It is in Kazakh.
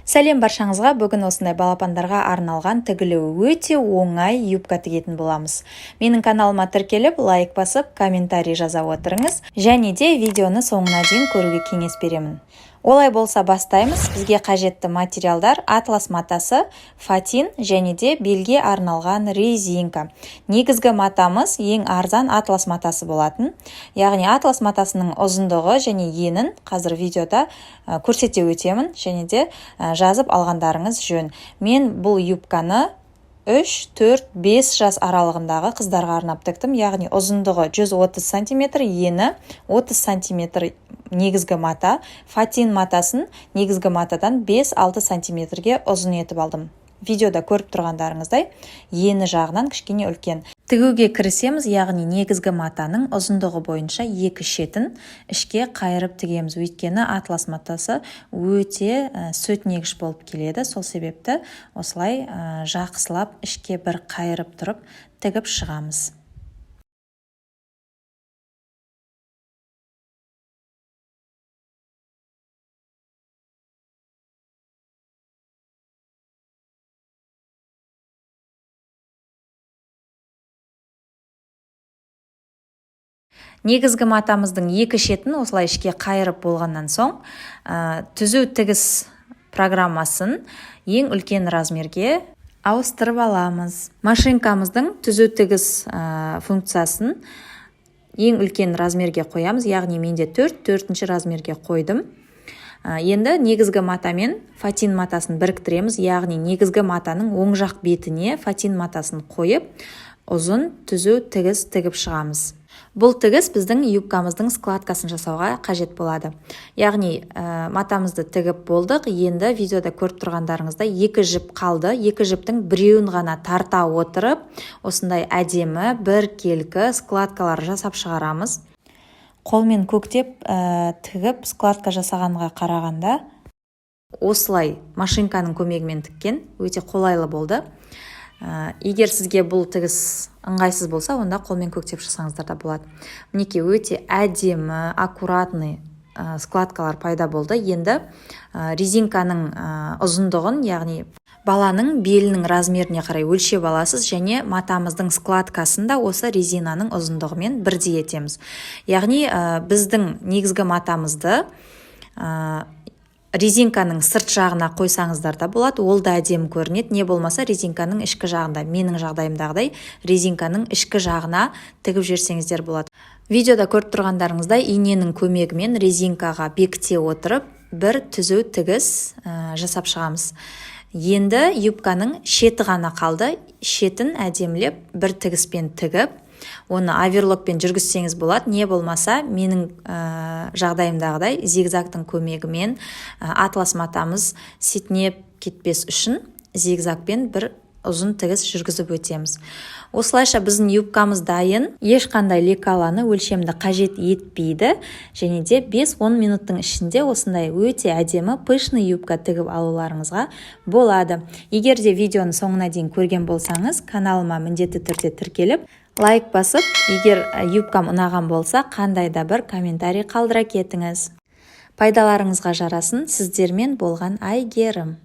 Сәлем баршаңызға! Бүгін осындай балапандарға арналған тігілуі өте оңай юбка тігетін боламыз. Менің каналыма тіркеліп, лайк басып, комментарий жаза отырыңыз және де видеоны соңына дейін көруге кеңес беремін. Олай болса, бастаймыз. Бізге қажетті материалдар: атлас матасы, фатин және де белге арналған резинка. Негізгі матамыз ең арзан атлас матасы болатын. Яғни атлас матасының ұзындығы және енін қазір видеода көрсете өтемін және де жазып алғандарыңыз жөн. Мен бұл юбканы 3, 4, 5 жас аралығындағы қыздарға арнап тіктім. Яғни ұзындығы 130 сантиметр, ені 30 сантиметр негізгі мата. Фатин матасын негізгі матадан 5-6 сантиметрге ұзын етіп алдым. Видеода көріп тұрғандарыңыздай, ені жағынан кішкене үлкен. Тігуге кірісеміз, яғни негізгі матаның ұзындығы бойынша екі шетін ішке қайырып тігеміз. Өйткені атлас матасы өте сөтнегіш болып келеді. Сол себепті осылай жақсылап ішке бір қайырып тұрып тігіп шығамыз. Негізгі матамыздың екі шетін осылай ішке қайырып болғаннан соң, түзу тігіс программасын ең үлкен размерге ауыстырып аламыз. Машинкамыздың түзу тігіс функциясын ең үлкен размерге қоямыз, яғни менде 4, төртінші размерге қойдым. Енді негізгі матамен фатин матасын біріктіреміз, яғни негізгі матаның оң жақ бетіне фатин матасын қойып, ұзын түзу тігіс тігіп шығамыз. Бұл тігіс біздің юбкамыздың складкасын жасауға қажет болады. Яғни матамызды тігіп болдық. Енді видеода көріп тұрғандарыңыздай, екі жіп қалды. Екі жіптің біреуін ғана тарта отырып, осындай әдемі біркелкі складкалар жасап шығарамыз. Қолмен көктеп тігіп складка жасағанға қарағанда, осылай машинканың көмегімен тіккен өте қолайлы болды. Егер сізге бұл тігіс ыңғайсыз болса, онда қолмен көктеп шықсаңыздар да болады. Мінекей, өте әдемі, аккуратный складкалар пайда болды. Енді резинканың ұзындығын, яғни баланың белінің размеріне қарай өлшеп аласыз және матамыздың складкасын да осы резинаның ұзындығымен бірдей етеміз. Яғни біздің негізгі матамызды резинканың сырт жағына қойсаңыздар да болады, ол да әдемі көрінеді. Не болмаса резинканың ішкі жағында, менің жағдайымдағыдай, резинканың ішкі жағына тігіп жіберсеңіздер болады. Видеода көріп тұрғандарыңыздай, иненің көмегімен резинкаға бекіте отырып, бір түзу тігіс жасап шығамыз. Енді юбканың шеті ғана қалды. Шетін әдемілеп бір тігіспен тігіп, оны оверлокпен жүргізсеңіз болады, не болмаса менің жағдайымдағыдай зигзагтың көмегімен, атлас матамыз сетінеп кетпес үшін зигзагпен бір ұзын тігіс жүргізіп өтеміз. Осылайша біздің юбкамыз дайын. Ешқандай лекаланы, өлшемді қажет етпейді және де 5-10 минуттың ішінде осындай өте әдемі пышный юбка тігіп алуларыңызға болады. Егер де видеоны соңына дейін көрген болсаңыз, каналыма міндетті түрде тіркеліп, лайк басып, егер юбкам ұнаған болса, қандай да бір комментарий қалдыра кетіңіз. Пайдаларыңызға жарасын. Сіздермен болған Әйгерім.